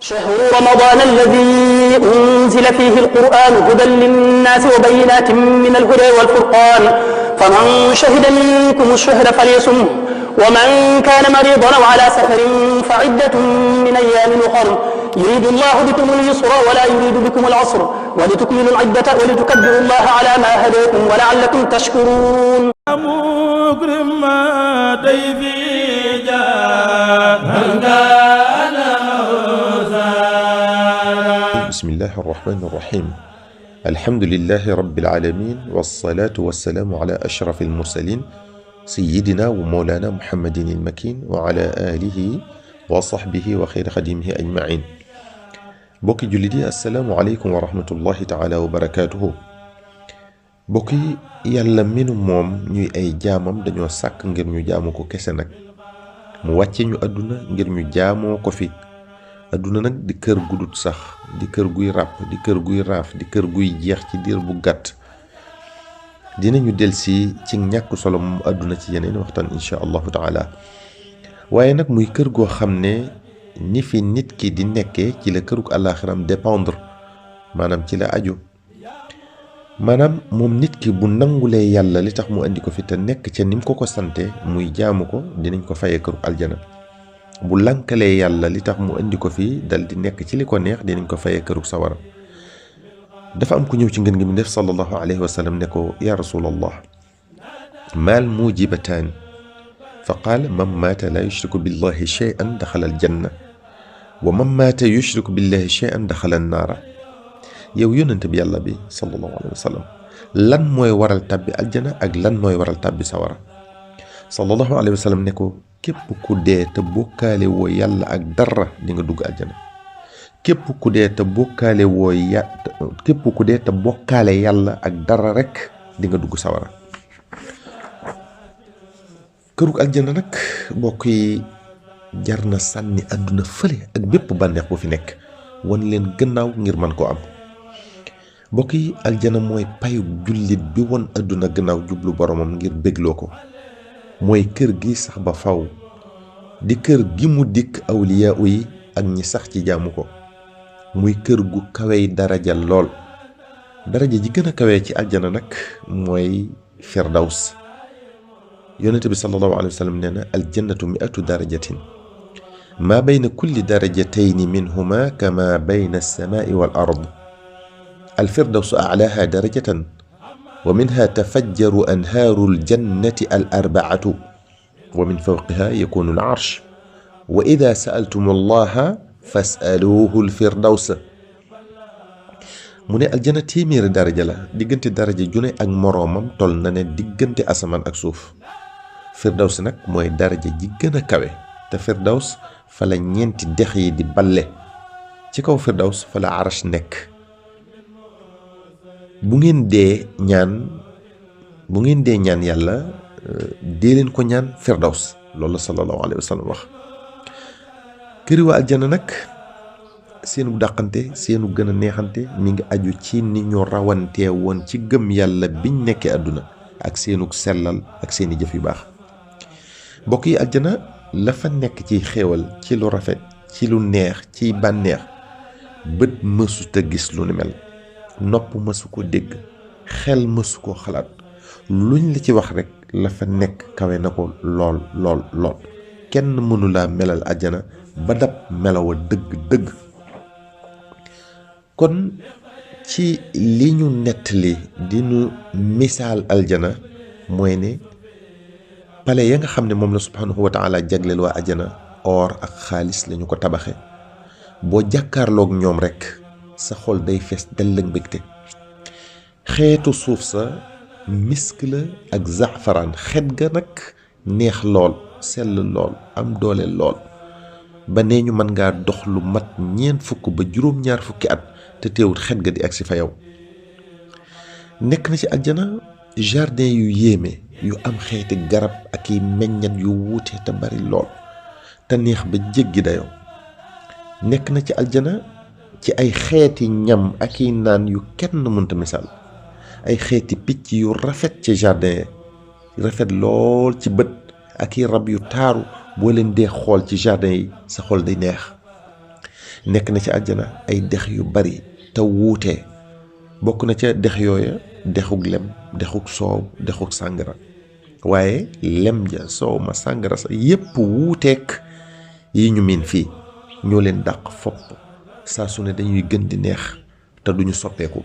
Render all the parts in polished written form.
شهر رمضان الذي أنزل فيه القرآن هدى للناس وبينات من الهدى والفرقان فمن شهد منكم الشهر فليصمه ومن كان مريضا أو على سفر فعدة من أيام أخر يريد الله بكم اليسر ولا يريد بكم العسر ولتكملوا العدة ولتكبروا الله على ما هداكم ولعلكم تشكرون. بسم الله الرحمن الرحيم. الحمد لله رب العالمين والصلاة والسلام على أشرف المرسلين سيدنا ومولانا محمد المكين وعلى آله وصحبه وخير خديمه أجمعين. bokki jullit yi assalaamu aleykum wa rahmatullahi taala wa barakaatuhu. bokki yàlla minu moom ñuy ay jaamam dañoo sàkk ngir ñu jaamu ko kese nag mu wàcce ñu àdduna ngir ñu jaamoo ko fi. àdduna nag di kër gudut sax, di kër guy ràpp, di kër guy raaf, di kër guy jeex ci diir bu gàtt. dinañu delsi ci ñàkk solo moom àdduna ci yeneen waxtaan insha allahu taala. waaye nag muy kër goo xam ne ni fi nit ki di nekkee ci la kërug àllaaxiram dépendre, maanaam ci la aju. maanaam moom nit ki bu nangulee yàlla li tax mu andi ko fi te nekk ca ni mu ko sante muy jaamu ko, dinañ ko fayee kërug aljana. bu lànkalee yàlla li tax mu andi ko fi dal di nekk ci li ko neex, dinañ ko fayee kërug sawara. dafa am ku ñëw ci ngeen gi mu def sallallahu alayhi wa sallam ne ko ya rasulallah maal mujibataan fa qaal man maata laa yushriku billahi shay'an daxala aljanna wa man maata yushriku billahi shay'an daxala annaara. yow yónnante bi yàlla bi sallallahu alayhi wa sallam, lan mooy waral tàbbi aljana ak lan mooy waral tàbbi sawara? sallallahu alayhi wa sallam ne ko képp ku dee te bokkaale woo yàlla ak dara di nga dugg aljana. képp ku dee te bokkaale yàlla ak dara rek di nga dugg sawara. kërug aljana nag mbokk yi jar na sànni àdduna fële ak bépp bànneex bu fi nekk, wan leen gannaaw ngir man koo am. mbokk yi aljana mooy payug jullit bi won àdduna gannaaw jublu boromam ngir bégloo ko. mooy kër gi sax ba faw, di kër gi mu dikk awliyaa yi ak ñi sax ci jaamu ko. muy kër gu kawey daraja lool. daraja ji gën a kawee ci aljana nag mooy firdaws. yonente bi sallallahu alayhi wa sallam nee na aljannatu mi'atu darajatin maa bayna kulli darajatayni minhuma kama bayna alsamaai wal ard. alfirdawsu a'laaha darajatan wa minha tafajjaru anhaaru aljannati al arba'atu wa min fawqiha yakunu al arsh wa ida sa'altum allaha fas'aluuhu alfirdawsa. mu ne aljana téeméeri daraja la, diggante daraja june ak moroomam toll na ne diggante asamaan ak suuf. firdaws nag mooy daraja ji gën a kawe, te firdaws fa la ñeenti dex yi di balle. ci kaw firdaws fa la arash nekk. bu ngeen dee ñaan yàlla dee leen ko ñaan firdaws. loolu la sallallahu alayhi wa sallam wax. këri waa aljana nag seenu dàqante, seenu gën a neexante mi ngi aju ci ni ñu rawantee woon ci gëm yàlla biñ nekkee àdduna ak seenu sellal ak seeni jëf yu baax. mbokk yi aljana la fa nekk ci xéewal, ci lu rafet, ci lu neex, ci bànneex, bët mësuta gis lu ni mel, nopp mësu ko dégg, xel mësu ko xalaat. luñ la ci wax rek la fa nekk kawe na ko lool lool lool. kenn mënulaa melal aljana ba dab melawa dëgg-dëgg. kon ci li ñu nettali di ñu misaal aljana mooy ne pale ya nga xam ne moom la subhanahu wa taala jagleel waa aljana or ak xaalis lañu ko tabaxe. boo jàkkaarloog ñoom rek sa xol day fees dell ak mbégte. xeetu suuf sa misk la ak zafaraan, xet ga nag neex lool, sell lool, am doole lool, ba nee ñu mën ngaa dox lu mat 40 ba juróom-ñaar fukki at te teewut xet ga di agsi fa yow. nekk na ci aljana jardin yu yéeme yu am xeeti garab ak i meññat yu wuute te bari lool te neex ba jéggi dayoo. nekk na ci aljana ci ay xeeti ñam ak i naan yu kenn mënta misaal. ay xeeti picc yu rafet ci jardin yi, rafet lool ci bët, ak i rab yu taaru. boo leen dee xool ci jardin yi sa xol day neex. nekk na ci àjjana ay dex yu bari te wuute. bokk na ca dex yooya dexug lem, dexug soow, dexug sàngara. waaye lem ja, soow ma, sàngara sa yépp wuuteek yi ñu miin fii. ñoo leen dàq fopp, saa su ne dañuy gën di neex te duñu soppeeku.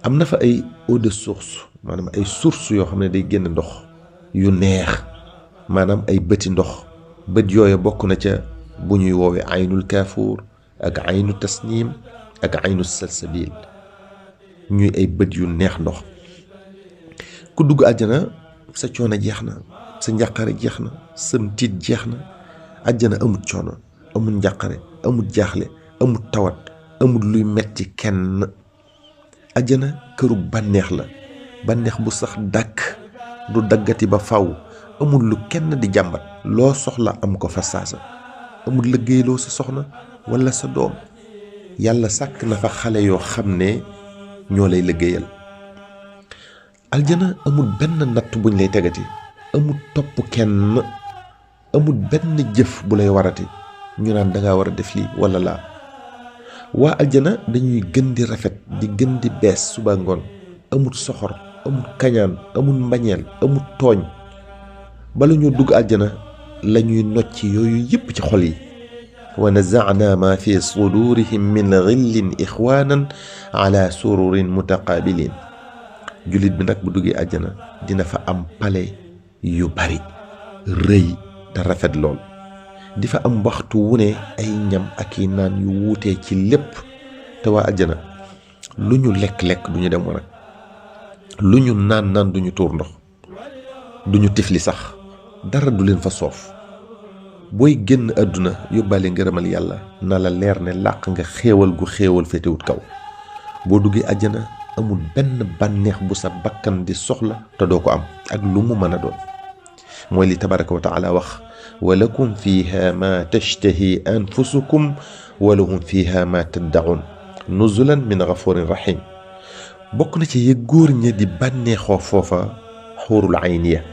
am na fa ay eau de source, maanaam ay source yoo xam ne day génn ndox yu neex, maanaam ay bëti ndox. bët yooya bokk na ca bu ñuy woowee aynul kaafuur ak aynu tasniim ak aynu salsabil, ñuy ay bët yu neex ndox. ku dugg àjjana sa coono jeex na, sa njàqare jeex na, sam tiit jeex na. àjjana amut coono, amut njàqare, amut jaaxle, amut tawat, amut luy metti kenn. àjjana këru bànneex la, bànneex bu sax dàkk, du daggati ba faw. amul lu kenn di jàmbat, loo soxla am ko fa saasa. amul liggéeyloo sa soxna walla sa doom. yàlla sàkk na fa xale yoo xam ne ñoo lay liggéeyal. aljana amul benn natt buñ lay tegati, amul topp kenn, amul benn jëf bu lay warati ñu naan dangaa war a def lii walla laa. waa aljana dañuy gën di rafet, di gën di bees suba ngoon. amul soxor, amul kañaan, amul mbañeel, amul tooñ. bala ñoo dugg aljana la ñuy nocci yooyu yépp ci xol yi. wa nazaana ma fi sudurihim min ghillin ixwanan ala sururin mutaqabilin. jullit bi nag bu duggee aljana dina fa am pale yu bari, rëy te rafet lool. di fa am waxtu wu ne ay ñam ak i naan yu wuutee ci lépp. te waa aljana lu ñu lekk-lekk du ñu dem wanag, lu ñu naan du ñu tuur ndox, du ñu tifli sax, dara du leen fa soof. booy génn àdduna yóbbaale ngërëmal yàlla na la leer ne làq nga xéewal gu xéewal féetewut kaw. boo duggee àjjana amul benn bànneex bu sa bakkan di soxla te doo ko am ak lu mu mën a doon. mooy li tabaraka wa taala wax: wa lakum fiha ma tashtahi anfusukum wa lahum fiha ma taddaun nuzulan min gafurin rahim. bokk na ci ye góor ña di bànneexoo foofa xuurul ayniya.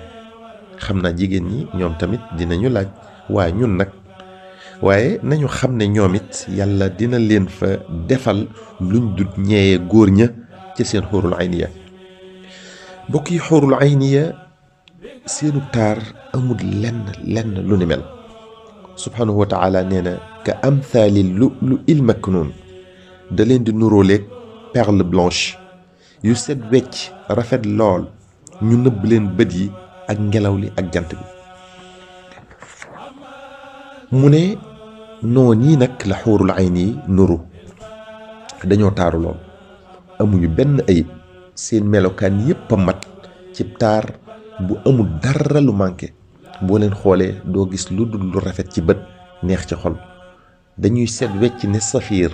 xam naa jigéen ñi ñoom tamit dinañu laaj, waaye ñun nag, waaye nañu xam ne ñoom it yàlla dina leen fa defal luñ dut ñeeye góor ña ci seen xuurul ayniya. bokk yi xuurul ayniya seenu taar amul lenn lu ni mel. subhanahu wa taala nee na ka amthali lu'lu'il maknun, da leen di nuróoleeg perle blanche yu set wecc rafet lool. ñu nëbb leen bët yi ak ngelaw li ak jant bi. mu ne noon yi nag la xuurul ayni yi nuru, dañoo taaru lool, amuñu benn ayib. seen melokaan yépp a mat ci taar bu amul dara lu manqué. boo leen xoolee doo gis lu dul lu rafet ci bët, neex ci xol. dañuy set wecc ne safiir,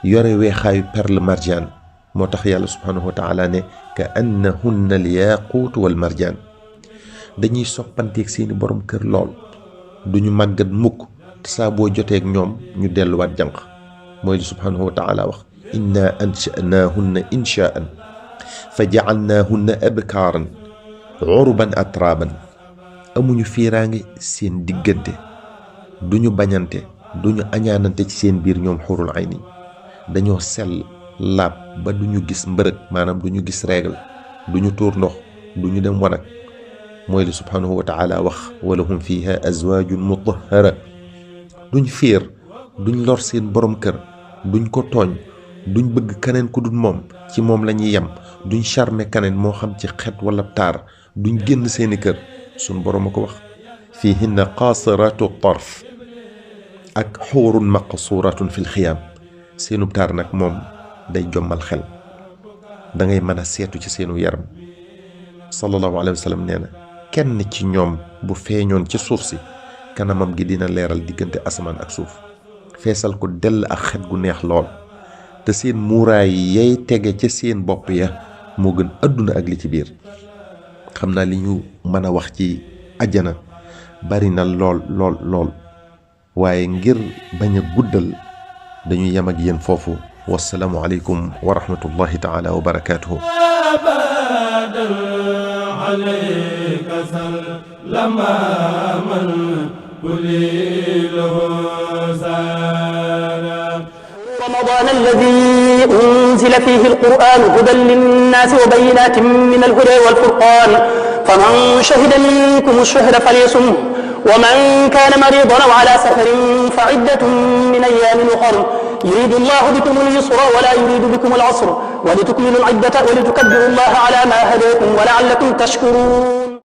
yore weexaayu perle marjaan. moo tax yàlla subhanahu wa taala ne ka annahunna al yaquut wal marjaan. dañuy soppanteeg seeni borom kër lool, duñu màggat mukk, te saa boo joteeg ñoom ñu delluwaat jànq. mooy li subhanahu wa taala wax: inna ansha'naahunna inshaa'an fa ja'alnaahunna abkaaran urban atraaban. amuñu fiiraange seen diggante, duñu bañante, duñu añaanante ci seen biir ñoom xurul ayni. dañoo sell laab ba duñu gis mbërëg, maanaam duñu gis règle, duñu tuur ndox, duñu dem wanag. mooy li subhanahu wa taala wax: walahum fiha azwaajun mutahhara. duñ fiir, duñ lor seen borom kër, duñ ko tooñ, duñ bëgg keneen ku dul moom, ci moom la ñuy yem. duñ charmer keneen moo xam ci xet wala taar, duñ génn seeni kër. suñ borom a ko wax: fiihinna qaasiraatu tarf ak xuurun maqsuuratun fil xiyaam. seenub taar nag moom day jommal xel, da ngay mën a seetu ci seenu yaram. sallallahu alayhi wa sallam nee na kenn ci ñoom bu feeñoon ci suuf si, kanamam gi dina leeral diggante asamaan ak suuf, feesal ko dell ak xet gu neex lool. te seen muuraay yay tege ca seen bopp ya moo gën àdduna ak li ci biir. xam naa li ñu mën a wax ci àjjana bari na lool, waaye ngir bañ a guddal dañuy yem ak yéen foofu. wassalaamu aleykum wa rahmatullahi taala wa barakaatuhu. رمضان الذي أنزل فيه القرآن هدى للناس وبينات من الهدى والفرقان فمن شهد منكم الشهر فليصمه ومن كان مريضا أو على سفر فعدة من أيام أخر يريد الله بكم اليسر ولا يريد بكم العسر ولتكملوا العدة ولتكبروا الله على ما هداكم ولعلكم تشكرون